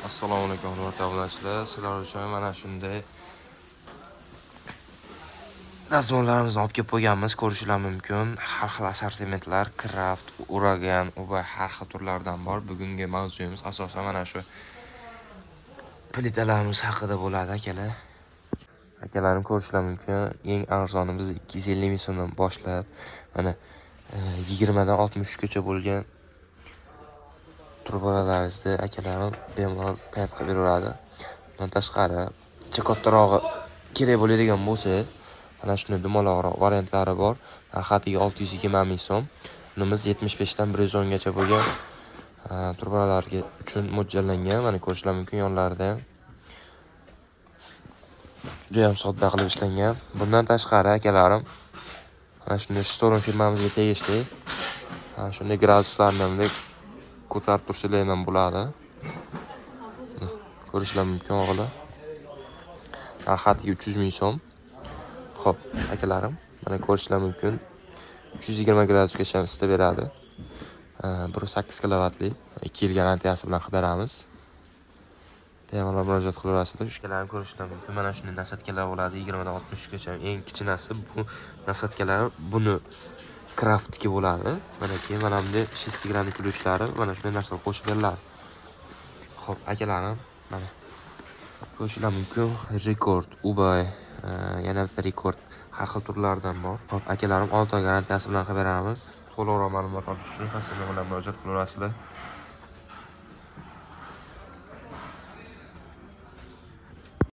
Assalomu alaykum, hurmatli obunachilar. Sizlar uchun mana shunday dazmollarimizni olib kelib qo'yganmiz. Ko'rishinglar mumkin. Har xil assortimentlar, Kraft, Uragan va har xil turlardan bor. Bugungi mavzuyimiz asosan mana shu plitalarimiz haqida bo'ladi, akalar. Akalarim, ko'rishinglar mumkin. Eng arzoni biz 250 ming so'mdan boshlab, mana 20 dan 63 gacha bo'lgan trubalarimizni akalarim bemalol payt qilib beraveradi. Bundan tashqari, kattarog'i kerak bo'ladigan bo'lsa, mana shunday dumaloqroq variantlari bor. Narxi 620 ming so'm. Bunimiz 75 dan 110 gacha bo'lgan trubalarga uchun mo'ljallangan. Mana, ko'rishlar mumkin, yonlarida ham juda ham sodda qilib ishlangan. Bundan tashqari, akalarim, mana shunday Shtorm firmamizga tegishli. Mana shunday graduslarni bunday ko'tarib tursanglar ham bo'ladi. Ko'rishlar mumkin, o'g'li. Narxi 300 ming so'm. Xo'p, akalarim, mana ko'rishlar mumkin. 320 gradusgacha isitib beradi. 1.8 kilovatli, 2 yil garantiyasi bilan qilib beramiz. Bemalol murojaat qilaverasizlar. Akalarim, ko'rishlar mumkin. Mana shunday насадка lar bo'ladi 20 dan 63 gacha. Eng kichinasi bu насадка lar, buni Kraftniki bo'ladi. Mana keyin mana bunday шестигранный ключ lari, mana shunday narsalar qo'shib beriladi. Xo'p, akalarim, mana ko'rishlar mumkin. Rekord, Ubay, yana bitta Rekord, har xil turlaridan bor. Xo'p, akalarim, 6 oy garantiyasi bilan qilib beramiz. To'liqroq ma'lumot olish uchun pastda bilan murojaat qilaverasizlar.